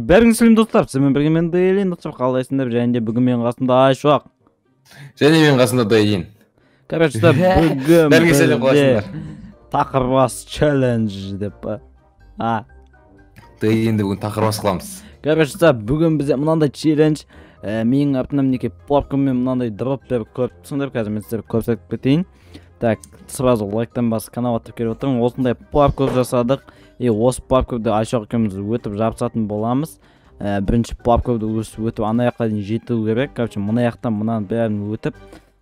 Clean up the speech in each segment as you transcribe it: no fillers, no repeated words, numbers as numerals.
Бәріңізге сәлем, достар. Сіздермен бірге мен, Дейлин. Достар, қалайсыңдар? Және де бүгін менің қасымда Айшуақ. Және менің қасымда Дейлин. Короче, бүгін бәріңізге сәлем, қалайсыңдар? Тақырбас челлендж деп па? А. Дейлинді бүгін тақырбас қыламыз. Короче, бүгін бізде мынандай челлендж. Менің артымнан мінекей папкамен мынандай дроп беріп көріп тұрсыңдар. Қазір мен сіздерге көрсетіп кетейін. Так, сразу лайктан басып каналға тіркеліп отырың. Осындай папка жасадық. И осы папканы Айшуақ екеуміз өтіп жабысатын боламыз. Бірінші папканы өтіп ана жаққа дейін жету керек. Короче, мына жақтан мынаның бәрін өтіп,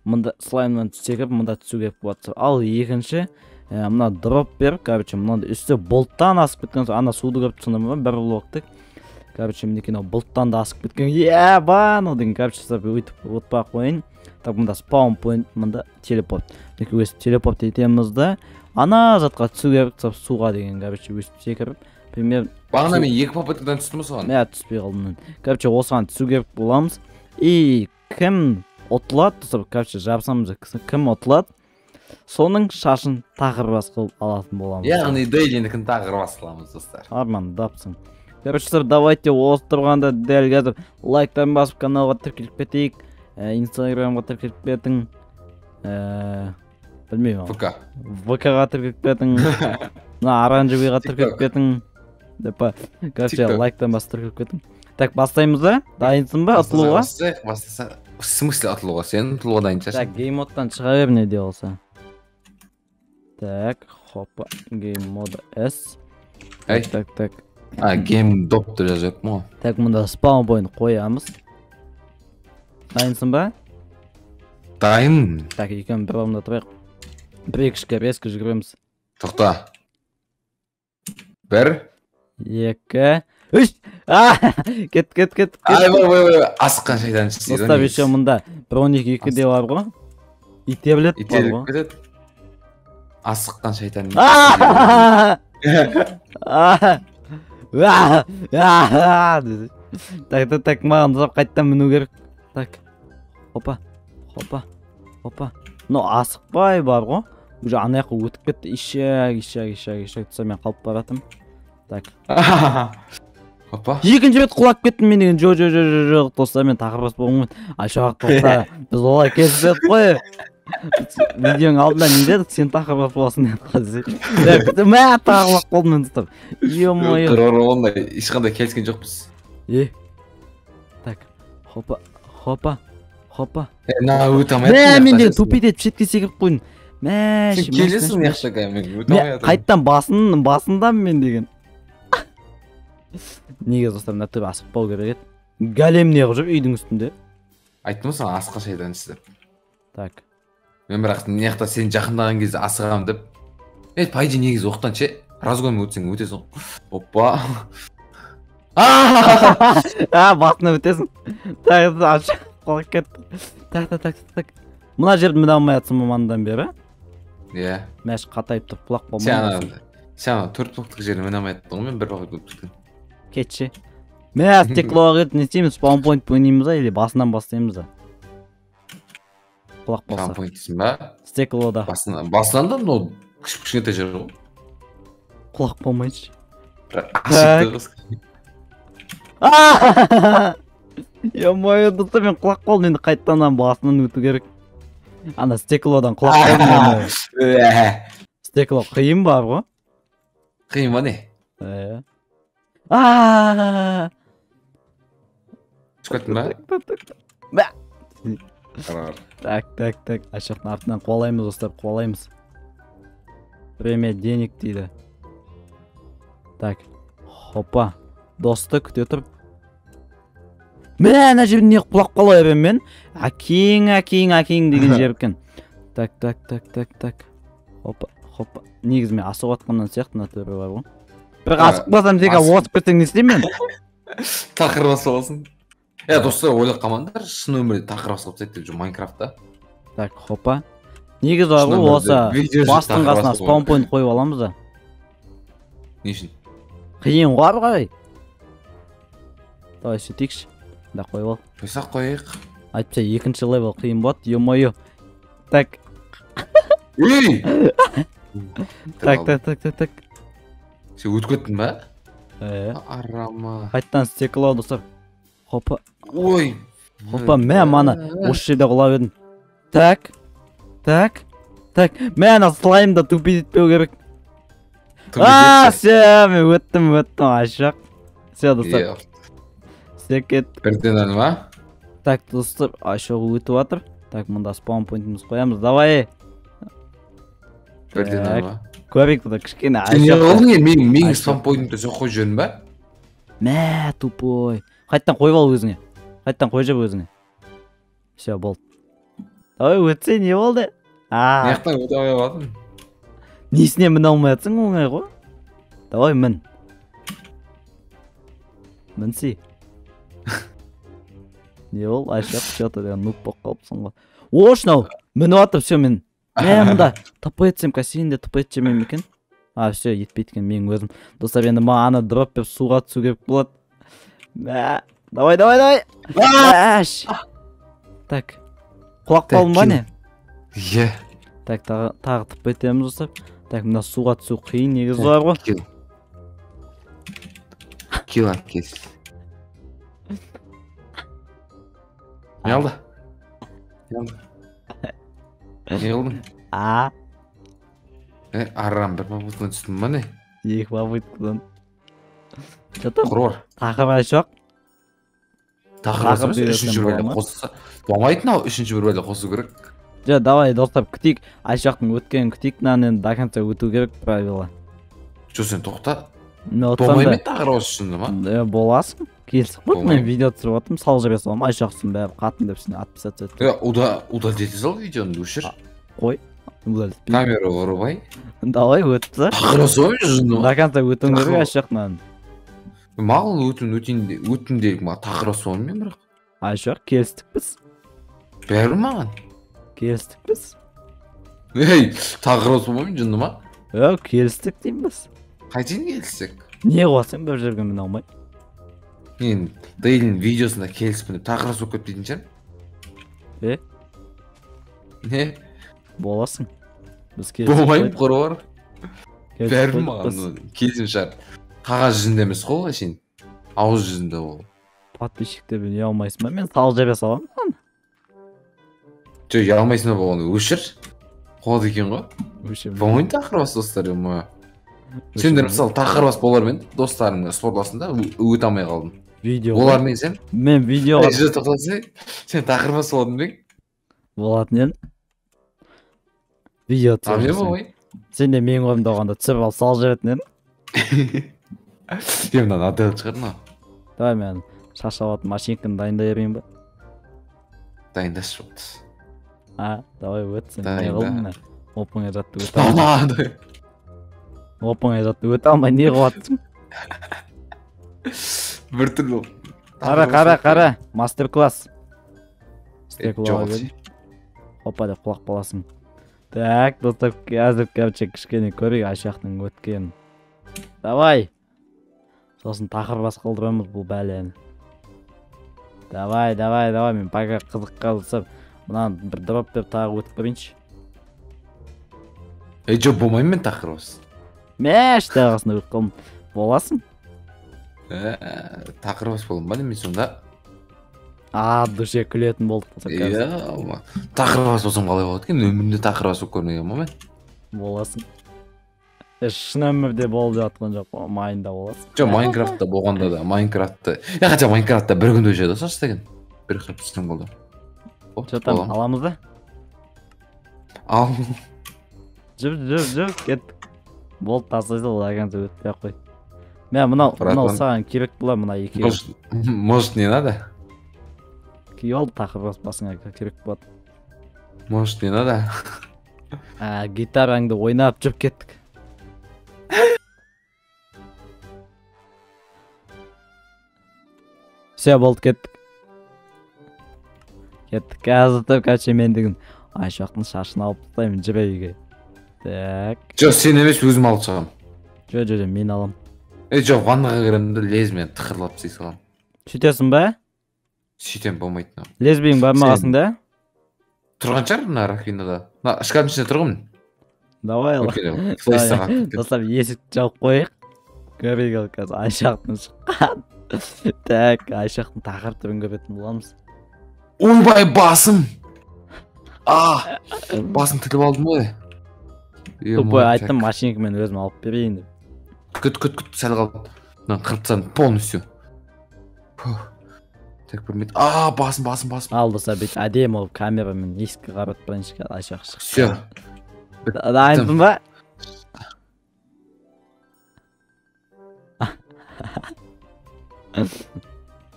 мында слаймнан секіріп, мында түсу керек болады. Ал екінші, мына дроп беріп, короче, мынандай үсті бұлттан асып кеткен, ана суды көріп тұрсыңдар ма? Бір блоктық. Короче, мінекей мынау бұлттан да асып кеткен. Е, анау деген, короче, өйтіп ұмытпай ақ қояйын. Так, мында спаун поинт, мында телепорт. Мінекей өстіп телепорт етеміз да, ана затқа түсу керек, суға деген, короче, өстіп секіріп, примерно. Бағана мен екі попыткадан түстім осыған. Мә, түспей қалдым мен. Короче, осыған түсу керек боламыз. И кім ұтылады, достар, короче, жабысамыз, кім ұтылады, соның шашын тақырбас қылып алатын боламыз. Яғни Дейлиндікін тақырбас қыламыз, достар. Армандапсың. Короче, достар, давайте осы тұрғанда дәл қазір лайктан басып каналға тіркеліп кетейік. Инстаграмға тіркеліп кетің. Білмеймін. ВК. ВК-ға тіркеліп кетің. Мына оранжевыйға тіркеліп кетің. Деп па. Короче, лайктан басып тіркеліп кетің. Так, бастаймыз да? Дайынсың ба ұтылуға? Бастасақ, бастасақ. В смысле ұтылуға? Сен ұтылуға дайын шығарсың. Так, game модтан шыға бер не де болса. Так, хопа, game mode S. Эй. Так, так. А, game доп деп жазып ғой. Так, мұнда спаун поинт қоямыз. Дайынсың ба? Дайын. Так, екеуміз бір орында тұрайық. Бір екі үшке резко жүгіреміз. Тоқта. Бір. Екі. Үш. А, кет, кет, кет. Ай, ой, ой, ой, асыққан шайтан істейді. Достар, еще мында бір он екі екі де бар ғой. Итеріледі бар ғой. Итеріліп кетеді. Асыққан шайтан. Так, так, так, маған ұзап қайттан міну керек. Так, хопа, хопа, хопа. Но асықпай бар ғой. Уже ана жаққа өтіп кетті. Ишак, ишак, ишак, ишак. Тұса мен қалып баратым. Так. Хопа. Екінші рет құлап кеттім мен деген. Жо, жо, жо, жо, жоқ, достар, мен тақырбас болғым. Айшуақ, тоқта. Біз олай келіспедік қой. Видеоның алдында не дедік? Сен тақырбас боласың дедік қой. Мә, тағы құлап қалдым мен, достар. Ё-моё. Ондай ешқандай келіскен жоқпыз. Е. Так, хопа, хопа, хопа. Мына өте алмай. Мә, мен деген тупить етіп шетке секіріп қойдым. Мә, сен келесің мына жақта, мен өте алмай. Қайттан басындамын мен деген. Неге, достар, мына түбі асықпау керек еді. Голем не қылып жүр үйдің үстінде? Айттым ғой саған, асыққан шайтан деп. Так. Мен бірақ мына жақта сен жақындаған кезде асығамын деп. Е, по идее негізі оқтан ше, разгонмен өтсең өтесің. Опа. А, басына өтесің. Так, ашық құлап кетті. Так, так, так, так. Мына жерді міне алмай жатсың мамандан бері? Иә. Мәш қатайып тұрып құлап қалмай. Сен ана төрт блоктық жерді міне алмай жаттың ғой, мен бір блок өтіп кеттім. Кетші. Мә, стеклоға кетіп не істейміз? Спаун поинт ойнаймыз ба или басынан бастаймыз ба? Құлақ болса. Спаун поинт дейсің ба? Стеклода. Басынан да мынау кішкентай жер ғой. Құлақ болмайыншы. Ё-моё, достар, мен құлақ болдым, енді қайтадан басынан өту керек. Ана стеклодан құлақ болдым. Стекло қиын бар ғой. Қиын ба не? Е. Түсіп кеттің ба? Так, так, так. Айшықтың артынан қуалаймыз, достар, қуалаймыз. Время денег дейді. Так, хопа. Досты күте тұр. Мә, ана жерде не құлап қала беремін мен? Әкең, әкең, әкең деген жер екен. Так, так, так, так, так. Хопа, хопа. Негізі мен асығып жатқаннан сияқты мына түрі бар ғой. Бірақ асықпасам тек осып кетсең не істеймін мен? Тақырбас боласың. Е, достар, ойлап қалмаңдар, шын өмірде тақырбас қылып тастайды деп жүр Майнкрафтта. Так, хопа. Негізі бар ғой, осы бастың қасына спаун поинт қойып аламыз да. Не үшін? Қиын ғой ары қарай. Давай сөйтейікші. Да, қойып ал. Қойсақ қояйық. Әйтпесе екінші левел қиын болады, ё-моё. Так. Ей! Так, так, так, так, так. Сен өтіп кеттің ба? Арама. Қайттан стекло, достар. Хопа. Ой. Хопа, мә, мана осы жерде құлап едім. Так. Так. Так. Мә, ана слаймды тупить етпеу керек. А, все, мен өттім, айшақ. Все, достар. Все, кеттік. Бірден әлі ма? Так, достар, айшақ өтіп жатыр. Так, мында спаун пойнтіміз қоямыз. Давай. Бірден әлі ма? Көрейік бұда кішкене Сен не айшақ. қылдың е? Менің Айшақ. спаун пойнтымды сен қойып жібердің ба? Мә, тупой. Қайттан қойып ал өзіңе. Қайттан қойып жібер өзіңе. Все, болды. Давай өтсе не болды? А, Мына жақтан өте алмай қалдым. несіне міне алмай жатсың, оңай ғой. Давай мін. Мінсей. Не ол, айшақ, че-то деген нуб болып қалыпсың ғой. Ош, мынау, мініп жатыр, все, мен. Мә, мында тп етсем, сен де тп етсе ме екен? А, все, етпейді екен менің өзім. Достар, енді маған ана дроп беріп суға түсу керек болады. Мә, давай, давай, давай. Мәш. Так. Құлап Так, қалдым ба не? Иә. Так, тағы тп етеміз, достар. Так, мына суға түсу қиын негізі бар ғой. Килл. Килл әкес. Не алды? Не алды? Не қылдың? А, Арам, бір попыткадан түстім ба не? екі попыткадан. Че там? Құр бар. Тақыр айшақ. Тақыр Тақыр емес, үшінші бір бола бәле ма? қосса. Болмайды мынау, үшінші бір бәле қосу керек. Жо, давай, достар, күтейік. Айшақтың өткенін күтейік, мынаны енді до конца өту керек правила. Жо, сен тоқта. Мен ұтсам Болмай да ма тақыр осы шынында ма? Боласың. Келісіп қойдық, мен Болмай. видео түсіріп жатырмын, салып жібере саламын. Айшақсың бәрі қатын деп сені отписаться етті. Удалить ете сал видеоны, өшір. Қой. Удалить. Камера вырубай. Давай, өтіп тастар. Тақыр осы ғой жынды ма? До конца өтуің керек Тақыр. айшақ мынаны. Мақұл, өтін, өтейін, өттім делік, маған тақыр осы ғой мен бірақ. Айшақ, келістік біз. Бәрібір маған. Келістік біз. Ей, тақыр осы ғой мен жынды ма? Келістік деймін біз. Қайтейін келіссек? Не қыласың бір жерге міне алмай? Мен Дейлин видеосында келіспін деп тақыр осы болып кетті дейтін шығармын. Е? Не? Боласың. Біз келісіп Болмаймын, қойдық. құр бар. Келісіп Бәрібір қойдық маған біз. келісім шарт. Қағаз жүзінде емес қой ол әшейін. Ауыз жүзінде ол. Подписчиктермен ұялмайсың ба? Мен салып жібере саламын. Жоқ, ұялмайсың ба оны? Өшір. Қуады екен ғой. Өшір. Болмайды тақыр бас достар, ма. Сендер мысалы тақыр бас болар мен достарыммен спорласың да өте алмай қалдым. Видео. Олармен сен? Мен видеоға Ей, жоқ, тоқтасай. Сен тақыр бас болдың бе? болатын едім. Видео А мен түсіріп. болмай. Сен де менің орнымда болғанда түсіріп алып салып жіберетін едім. Е, мынаны Адель шығар мынау. Давай мен шаш алатын машинканы дайындай берейін ба? Дайындашы болды. А, давай өт сен. Не Дайында. қылдың мына? Оп оңай затты өте алмай. Мынаны. Оп оңай затты өте алмай не қылып жатсың? Бір түрлі. Қара, қара, қара. Мастер класс. Жоқ. Опа деп құлақ баласың. Так, достар, қазір короче кішкене көрейік Айшақтың өткенін. Давай. Сосын тақыр бас қылдырамыз бұл бәлені. Давай, давай, давай, мен пока қызыққа достар. Мынаны бір дроп беріп тағы өтіп көрейінші. Ей, жоқ, болмаймын мен тақыр бас. Мәш, тағысына өтіп қалдым. Боласың? Тақыр бас боламын ба немен сонда? А, душе күлетін болдық достар қазір. Иә, тақыр бас болсам қалай болады екен? Өмірімде тақыр бас болып көрмеген ғой мен. Боласың. Шын өмірде болып жатқан жоқ, майында боласың. Жоқ, Майнкрафтта болғанда да, Майнкрафтта. Я хотя Майнкрафтта бір күнде өшеді шаш деген. Бір ұйықтап түссең болды. Оп, Че там, боламын. аламыз да? Ал. Жүр, жүр, жүр, кеттік. Болды, тастай сал, до конца өтпей ақ қой. Мә, мынау, мынау Братан. саған керек болар, мына екеуі. Может, не надо? Киіп ал, тақыр бас басыңа керек болады. Может, не надо? А, гитараңды ойнап жүріп кеттік. Все, болды, кеттік. Кеттік. Қазір короче, мен деген Айшуақтың шашын алып тастаймын, жүре үйге. Так. Жоқ, сен емес, өзім алып шығамын. Жо, жо, жо, мен алам. Ей, жоқ, ваннаға кіремін де лезвиемен тықырлап тастай саламын. Сөйтесің ба? Сөйтем болмайды мынау. Лезвиең бар ма Сен- қасыңда? Тұрған шығар мына раковинада. Мына шкафтың ішінде тұр ғой міне. Давай, Өйткені флешті Давай. қағып кеткен. Достар, есікті жауып қояйық. Көрейік қазір Айшақтың шыққан. Так, Айшақтың тақырып түрін көретін боламыз. Ойбай, басым. А, басым тіліп алдым ғой. Тупой айттым, машинкамен өзім алып берейін деп. Күт, күт, күт, сәл қалды. Мынаны қырып тастадым полностью. Так, бір минут. А, басым, басым, басым. Ал достар, бүйтіп әдемі болып камерамен ескі қарап бірінші Айшақ шықты. Все. Дайынсың ба?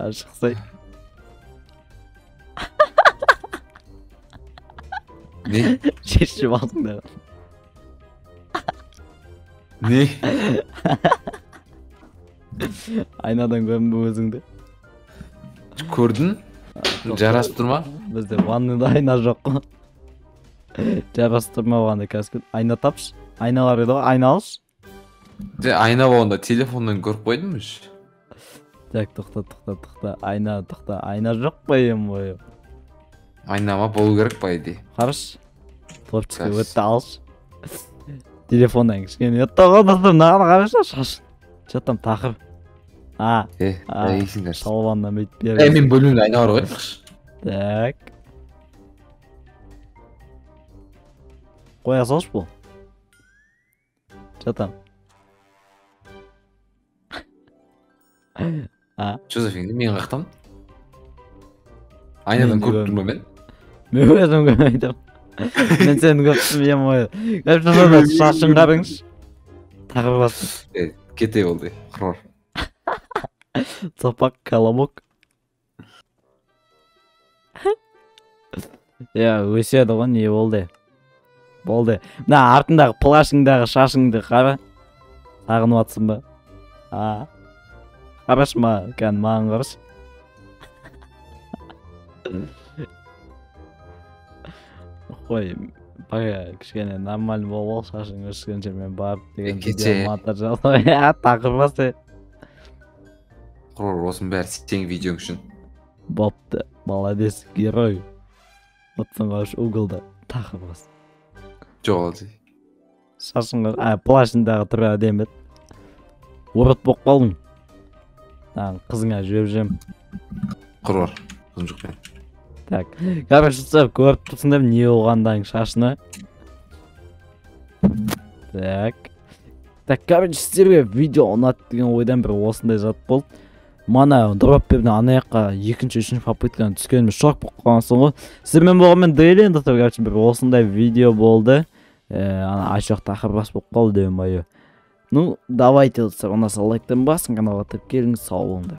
Шықсай. Не? Шешіп алдың да. Не? Айнадан көрдің бе өзіңді? Көрдің? Жарасып тұр ма? Бізде ванныйда айна жоқ қой. Жарасып тұр ма оған қазір? Айна тапшы. Айна бар еді ғой, айна алшы. Айна болғанда телефоннан көріп қойдым үш. Так, тоқта, тоқта, тоқта. Айна, тоқта. Айна жоқ па ем ғой? Айна ма болу керек по идее. Қарашы. Творческий өтті алшы. Телефоннан кішкене өтті ғой достар, мынаған қарашы шашын. Че там тақыр? А, шалбаннан бүйтіп беріп. Мен бөлмемде айна бар ғой. Так. Қоя салшы бұл. Че там? А? Че за фигня? Мен қаяқтамын? Айнадан көріп тұрмын ба мен? Мен өзім көрмейдім. Мен сені көріп тұрмын, ем ғой. Шашын қараңызшы. Тағы басты. Кете болды, құрар. Сопақ, колобок. Я, өседі ғой, не болды? Болды. Мына артындағы плашыңдағы шашыңды қара. Сағынып атсың ба? А. Қарашы маған, кән маған қарашы. Қой, баға кішкене нормально болып ал, шашың өскенше мен барып деген видео монтаж жасап, тақырбас. Құрор, осының бәрі сенің видеоң үшін. Бопты, молодец, герой. Отсың ғаш углда, тақырбас. Жоқ, алды. Шашың, плашындағы түрі әдемі. Урод болып қалдың. Қызыңа жіберіп жем. Құрор, қызым жоқ мен. Так, короче, көріп тұрсыңдар не болғандан шашыны. Так. Так, короче, сіздерге видео ұнады деген ойдан бір осындай зат болды. Мана дроп берді ана жаққа екінші, үшінші попытканы түскеніміз шок болып қалғансың ғой. Сіздермен болғанмен Дейлин, достар, короче, бір осындай видео болды. Ана Айшақ тақырбас болып қалды, ё-моё. Ну, давайте, достар, ұнаса лайктан басың, каналға тіркеліңіз, сау болыңдар.